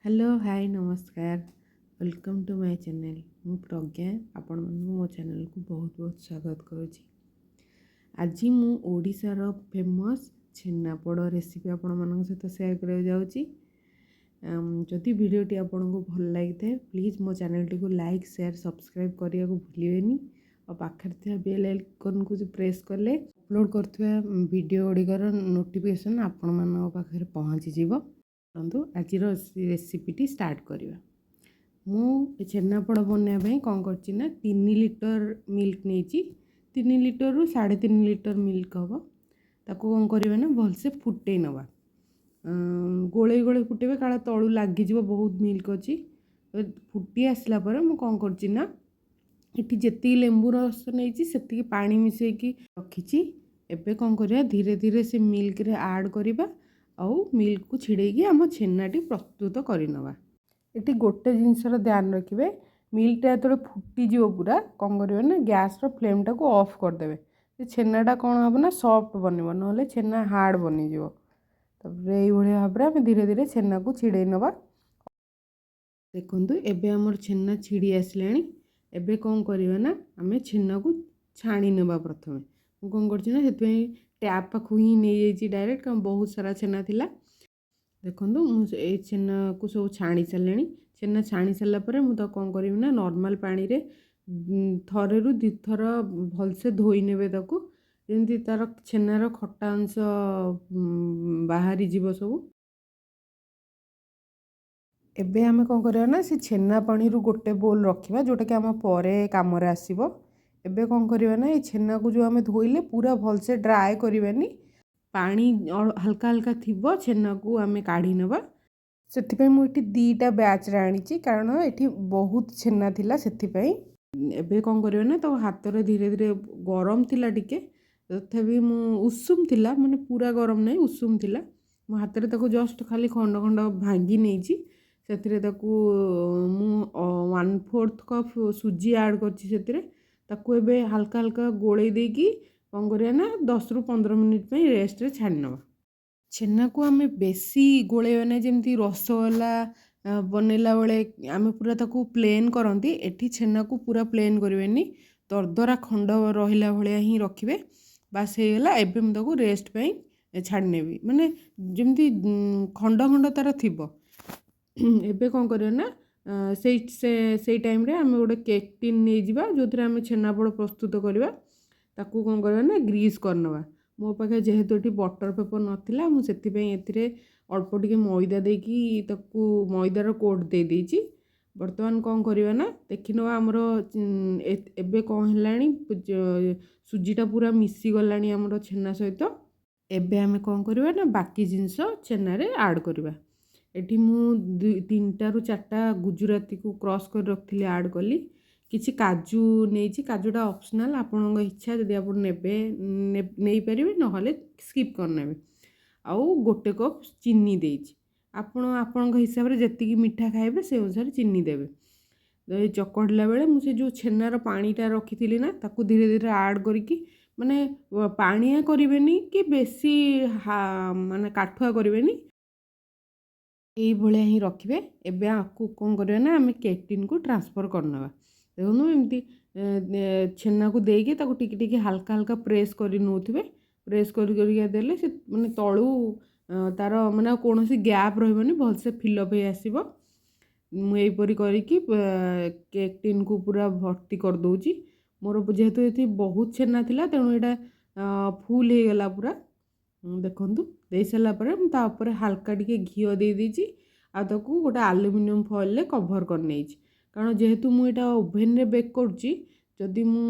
Hello, high, ନମସ୍କାର। Welcome to my channel. ମୁଁ ପ୍ରଜ୍ଞା, ଆପଣମାନଙ୍କୁ ମୋ ଚ୍ୟାନେଲ୍କୁ ବହୁତ ବହୁତ ସ୍ୱାଗତ କରୁଛି। ଆଜି ମୁଁ ଓଡ଼ିଶାର ଫେମସ୍ ଛେନାପୋଡ଼ ରେସିପି ଆପଣମାନଙ୍କ ସହିତ ସେୟାର କରିବାକୁ ଯାଉଛି। ଯଦି ଭିଡ଼ିଓଟି ଆପଣଙ୍କୁ ଭଲ ଲାଗିଥାଏ, ପ୍ଲିଜ୍ ମୋ ଚ୍ୟାନେଲ୍ଟିକୁ ଲାଇକ୍, ସେୟାର, ସବସ୍କ୍ରାଇବ୍ କରିବାକୁ ଭୁଲିବେନି। ଆଉ ପାଖରେ ଥିବା ବେଲ୍ ଆଇକନ୍କୁ ପ୍ରେସ୍ କଲେ ଅପଲୋଡ଼ କରୁଥିବା ଭିଡ଼ିଓ ଗୁଡ଼ିକର ନୋଟିଫିକେସନ୍ ଆପଣମାନଙ୍କ ପାଖରେ ପହଞ୍ଚିଯିବ। ଚାଲନ୍ତୁ, ଆଜିର ରେସିପିଟି ଷ୍ଟାର୍ଟ କରିବା। ମୁଁ ଛେନାପୋଡ଼ ବନେଇବା ପାଇଁ କ'ଣ କରିଛି ନା 3 ଲିଟର ମିଲ୍କ ନେଇଛି। 3 ଲିଟରରୁ 3.5 ଲିଟର ମିଲ୍କ ହେବ। ତାକୁ କ'ଣ କରିବା ନା ଭଲସେ ଫୁଟେଇ ନେବା। ଗୋଳେଇ ଗୋଳେଇ ଫୁଟେଇବେ, କାଳେ ତଳୁ ଲାଗିଯିବ, ବହୁତ ମିଲ୍କ ଅଛି। ଫୁଟି ଆସିଲା ପରେ ମୁଁ କ'ଣ କରୁଛି ନା ଏଠି ଯେତିକି ଲେମ୍ବୁ ରସ ନେଇଛି, ସେତିକି ପାଣି ମିଶାଇକି ରଖିଛି। ଏବେ କ'ଣ କରିବା, ଧୀରେ ଧୀରେ ସେ ମିଲ୍କରେ ଆଡ଼୍ କରିବା ଆଉ ମିଲ୍କକୁ ଛିଡ଼େଇକି ଆମ ଛେନାଟି ପ୍ରସ୍ତୁତ କରିନେବା। ଏଠି ଗୋଟେ ଜିନିଷର ଧ୍ୟାନ ରଖିବେ, ମିଲ୍କଟା ଯେତେବେଳେ ଫୁଟିଯିବ ପୁରା, କ'ଣ କରିବେ ନା ଗ୍ୟାସ୍ର ଫ୍ଲେମ୍ଟାକୁ ଅଫ୍ କରିଦେବେ। ସେ ଛେନାଟା କ'ଣ ହେବ ନା ସଫ୍ଟ ବନିବ, ନହେଲେ ଛେନା ହାର୍ଡ଼ ବନିଯିବ। ତାପରେ ଏଇଭଳି ଭାବରେ ଆମେ ଧୀରେ ଧୀରେ ଛେନାକୁ ଛିଡ଼େଇ ନେବା। ଦେଖନ୍ତୁ, ଏବେ ଆମର ଛେନା ଛିଡ଼ି ଆସିଲାଣି। ଏବେ କ'ଣ କରିବା ନା ଆମେ ଛେନାକୁ ଛାଣି ନେବା ପ୍ରଥମେ। ମୁଁ କ'ଣ କରୁଛି ନା ସେଥିପାଇଁ ଟ୍ୟାପ୍ ପାଖକୁ ହିଁ ନେଇଯାଇଛି ଡାଇରେକ୍ଟ, କାରଣ ବହୁତ ସାରା ଛେନା ଥିଲା। ଦେଖନ୍ତୁ, ମୁଁ ଏଇ ଛେନାକୁ ସବୁ ଛାଣି ସାରିଲିଣି। ଛେନା ଛାଣି ସାରିଲା ପରେ ମୁଁ ତାକୁ କ'ଣ କରିବି ନା ନର୍ମାଲ୍ ପାଣିରେ ଥରେରୁ ଦୁଇଥର ଭଲସେ ଧୋଇ ନେବେ ତାକୁ, ଯେମିତି ତା'ର ଛେନାର ଖଟା ଅଂଶ ବାହାରିଯିବ ସବୁ। ଏବେ ଆମେ କ'ଣ କରିବା ନା ସେ ଛେନା ପାଣିରୁ ଗୋଟେ ବୋଲ୍ ରଖିବା, ଯେଉଁଟାକି ଆମ ପରେ କାମରେ ଆସିବ। ଏବେ କ'ଣ କରିବା ନା ଏଇ ଛେନାକୁ ଯେଉଁ ଆମେ ଧୋଇଲେ, ପୁରା ଭଲସେ ଡ୍ରାଏ କରିବାନି, ପାଣି ହାଲକା ହାଲକା ଥିବ, ଛେନାକୁ ଆମେ କାଢ଼ି ନେବା। ସେଥିପାଇଁ ମୁଁ ଏଠି ଦୁଇଟା ବ୍ୟାଚ୍ରେ ଆଣିଛି, କାରଣ ଏଠି ବହୁତ ଛେନା ଥିଲା ସେଥିପାଇଁ। ଏବେ କ'ଣ କରିବା ନା ତାକୁ ହାତରେ ଧୀରେ ଧୀରେ, ଗରମ ଥିଲା ଟିକେ ତଥାପି ମୁଁ, ଉଷୁମ ଥିଲା, ମାନେ ପୁରା ଗରମ ନାହିଁ, ଉଷୁମ ଥିଲା, ମୁଁ ହାତରେ ତାକୁ ଜଷ୍ଟ ଖାଲି ଖଣ୍ଡ ଖଣ୍ଡ ଭାଙ୍ଗି ନେଇଛି। ସେଥିରେ ତାକୁ ମୁଁ 1/4 କପ୍ ସୁଜି ଆଡ଼୍ କରିଛି ସେଥିରେ। ତାକୁ ଏବେ ହାଲକା ହାଲକା ଗୋଳେଇ ଦେଇକି କ'ଣ କରିବା ନା 10ରୁ 15 ମିନିଟ୍ ପାଇଁ ରେଷ୍ଟରେ ଛାଡ଼ି ନେବା। ଛେନାକୁ ଆମେ ବେଶୀ ଗୋଳେଇବା ନାହିଁ। ଯେମିତି ରସଗୋଲା ବନେଇଲା ବେଳେ ଆମେ ପୁରା ତାକୁ ପ୍ଲେନ୍ କରନ୍ତି, ଏଠି ଛେନାକୁ ପୁରା ପ୍ଲେନ୍ କରିବେନି, ଦରଦରା ଖଣ୍ଡ ରହିଲା ଭଳିଆ ହିଁ ରଖିବେ। ବାସ୍, ହେଇଗଲା। ଏବେ ମୁଁ ତାକୁ ରେଷ୍ଟ ପାଇଁ ଛାଡ଼ି ନେବି, ମାନେ ଯେମିତି ଖଣ୍ଡ ଖଣ୍ଡ ତା'ର ଥିବ। ଏବେ କ'ଣ କରିବା ନା ସେଇ ଟାଇମ୍ରେ ଆମେ ଗୋଟେ କେକ୍ ଟିନ୍ ନେଇଯିବା, ଯେଉଁଥିରେ ଆମେ ଛେନାପୋଡ଼ ପ୍ରସ୍ତୁତ କରିବା। ତାକୁ କ'ଣ କରିବା ନା ଗ୍ରୀସ୍ କରିନେବା। ମୋ ପାଖରେ ଯେହେତୁ ଏଠି ବଟର୍ ପେପର୍ ନଥିଲା, ମୁଁ ସେଥିପାଇଁ ଏଥିରେ ଅଳ୍ପ ଟିକେ ମଇଦା ଦେଇକି ତାକୁ ମଇଦାର କୋଟ୍ ଦେଇଦେଇଛି। ବର୍ତ୍ତମାନ କ'ଣ କରିବା ନା ଦେଖିନେବା ଆମର ଏବେ କ'ଣ ହେଲାଣି। ସୁଜିଟା ପୁରା ମିଶିଗଲାଣି ଆମର ଛେନା ସହିତ। ଏବେ ଆମେ କ'ଣ କରିବା ନା ବାକି ଜିନିଷ ଛେନାରେ ଆଡ଼୍ କରିବା। ଏଠି ମୁଁ ଦୁଇ ତିନିଟାରୁ ଚାରିଟା ଗୁଜୁରାତିକୁ କ୍ରସ୍ କରି ରଖିଥିଲି, ଆଡ଼୍ କଲି। କିଛି କାଜୁ ନେଇଛି। କାଜୁଟା ଅପସନାଲ୍, ଆପଣଙ୍କ ଇଚ୍ଛା, ଯଦି ଆପଣ ନେବେ ନେଇପାରିବେ, ନହେଲେ ସ୍କିପ୍ କରିନେବେ। ଆଉ ଗୋଟେ କପ୍ ଚିନି ଦେଇଛି। ଆପଣ ଆପଣଙ୍କ ହିସାବରେ ଯେତିକି ମିଠା ଖାଇବେ, ସେ ଅନୁସାରେ ଚିନି ଦେବେ। ଏ ଚକଟିଲା ବେଳେ ମୁଁ ସେ ଯେଉଁ ଛେନାର ପାଣିଟା ରଖିଥିଲି ନା, ତାକୁ ଧୀରେ ଧୀରେ ଆଡ଼୍ କରିକି, ମାନେ ପାଣିଆ କରିବେନି କି ବେଶୀ ମାନେ କାଠୁଆ କରିବେନି, ଏଇଭଳିଆ ହିଁ ରଖିବେ। ଏବେ ଆକୁ କ'ଣ କରିବା ନା ଆମେ କେକ୍ ଟିନ୍କୁ ଟ୍ରାନ୍ସଫର୍ କରିନେବା। ଦେଖନ୍ତୁ, ଏମିତି ଛେନାକୁ ଦେଇକି ତାକୁ ଟିକେ ଟିକେ ହାଲକା ହାଲକା ପ୍ରେସ୍ କରି ନେଉଥିବେ। ପ୍ରେସ୍ କରି କରିକା ଦେଲେ ସେ ମାନେ ତଳୁ ତା'ର ମାନେ ଆଉ କୌଣସି ଗ୍ୟାପ୍ ରହିବନି, ଭଲସେ ଫିଲ୍ଅପ୍ ହେଇ ଆସିବ। ମୁଁ ଏଇପରି କରିକି କେକ୍ ଟିନ୍କୁ ପୁରା ଭର୍ତ୍ତି କରିଦେଉଛି। ମୋର ଯେହେତୁ ଏଠି ବହୁତ ଛେନା ଥିଲା, ତେଣୁ ଏଇଟା ଫୁଲ୍ ହେଇଗଲା ପୁରା। ଦେଖନ୍ତୁ, ଦେଇସାରିଲା ପରେ ମୁଁ ତା ଉପରେ ହାଲକା ଟିକେ ଘିଅ ଦେଇଦେଇଛି ଆଉ ତାକୁ ଗୋଟେ ଆଲୁମିନିୟମ୍ ଫଏଲ୍ରେ କଭର୍ କରିନେଇଛି, କାରଣ ଯେହେତୁ ମୁଁ ଏଇଟା ଓଭେନ୍ରେ ବେକ୍ କରୁଛି, ଯଦି ମୁଁ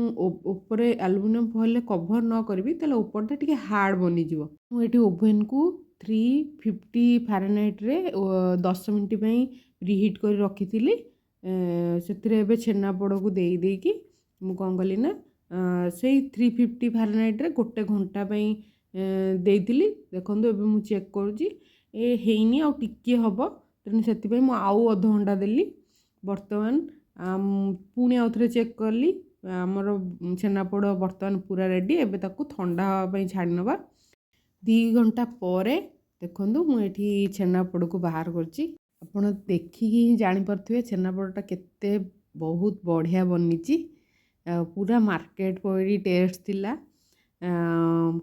ଉପରେ ଆଲୁମିନିୟମ୍ ଫଏଲ୍ରେ କଭର୍ ନ କରିବି, ତାହେଲେ ଉପରଟା ଟିକେ ହାର୍ଡ଼ ବନିଯିବ। ମୁଁ ଏଠି ଓଭେନ୍କୁ 350 ଫାରେନହାଇଟ୍ରେ 10 ମିନିଟ୍ ପାଇଁ ପ୍ରିହିଟ୍ କରି ରଖିଥିଲି। ସେଥିରେ ଏବେ ଛେନାପୋଡ଼କୁ ଦେଇ ଦେଇକି ମୁଁ କ'ଣ କଲି ନା ସେଇ 350 ଫାରେନହାଇଟ୍ରେ ଗୋଟେ ଘଣ୍ଟା ପାଇଁ ଦେଇଥିଲି। ଦେଖନ୍ତୁ, ଏବେ ମୁଁ ଚେକ୍ କରୁଛି, ଏ ହେଇନି, ଆଉ ଟିକିଏ ହେବ, ତେଣୁ ସେଥିପାଇଁ ମୁଁ ଆଉ ଅଧଘଣ୍ଟା ଦେଲି। ବର୍ତ୍ତମାନ ପୁଣି ଆଉ ଥରେ ଚେକ୍ କଲି। ଆମର ଛେନାପୋଡ଼ ବର୍ତ୍ତମାନ ପୁରା ରେଡ଼ି। ଏବେ ତାକୁ ଥଣ୍ଡା ହେବା ପାଇଁ ଛାଡ଼ି ନେବା। 2 ଘଣ୍ଟା ପରେ ଦେଖନ୍ତୁ, ମୁଁ ଏଠି ଛେନାପୋଡ଼କୁ ବାହାର କରିଛି। ଆପଣ ଦେଖିକି ହିଁ ଜାଣିପାରୁଥିବେ ଛେନାପୋଡ଼ଟା କେତେ ବହୁତ ବଢ଼ିଆ ବନିଛି। ଆଉ ପୁରା ମାର୍କେଟ ପରି ଟେଷ୍ଟ ଥିଲା,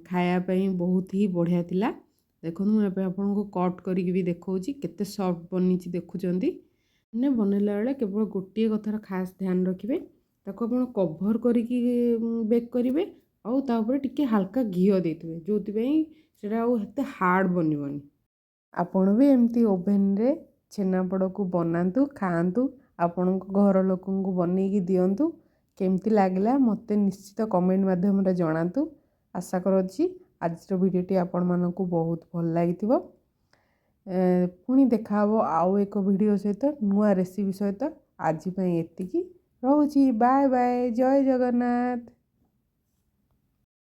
ଖାଇବା ପାଇଁ ବହୁତ ହି ବଢ଼ିଆ ଥିଲା। ଦେଖନ୍ତୁ, ମୁଁ ଏବେ ଆପଣଙ୍କୁ କଟ୍ କରିକି ବି ଦେଖାଉଛି କେତେ ସଫ୍ଟ ବନିଛି, ଦେଖୁଛନ୍ତି। ମାନେ ବନେଇଲା ବେଳେ କେବଳ ଗୋଟିଏ କଥାର ଖାସ୍ ଧ୍ୟାନ ରଖିବେ, ତାକୁ ଆପଣ କଭର୍ କରିକି ବେକ୍ କରିବେ ଆଉ ତା ଉପରେ ଟିକେ ହାଲକା ଘିଅ ଦେଇଥିବେ, ଯେଉଁଥିପାଇଁ ସେଇଟା ଆଉ ଏତେ ହାର୍ଡ଼ ବନିବନି। ଆପଣ ବି ଏମିତି ଓଭେନରେ ଛେନାପୋଡ଼କୁ ବନାନ୍ତୁ, ଖାଆନ୍ତୁ, ଆପଣଙ୍କ ଘର ଲୋକଙ୍କୁ ବନେଇକି ଦିଅନ୍ତୁ। କେମିତି ଲାଗିଲା ମୋତେ ନିଶ୍ଚିତ କମେଣ୍ଟ ମାଧ୍ୟମରେ ଜଣାନ୍ତୁ। ଆଶା କରୁଛି ଆଜିର ଭିଡ଼ିଓଟି ଆପଣମାନଙ୍କୁ ବହୁତ ଭଲ ଲାଗିଥିବ। ପୁଣି ଦେଖାହେବ ଆଉ ଏକ ଭିଡ଼ିଓ ସହିତ, ନୂଆ ରେସିପି ସହିତ। ଆଜି ପାଇଁ ଏତିକି ରହୁଛି। ବାଏ ବାଏ, ଜୟ ଜଗନ୍ନାଥ।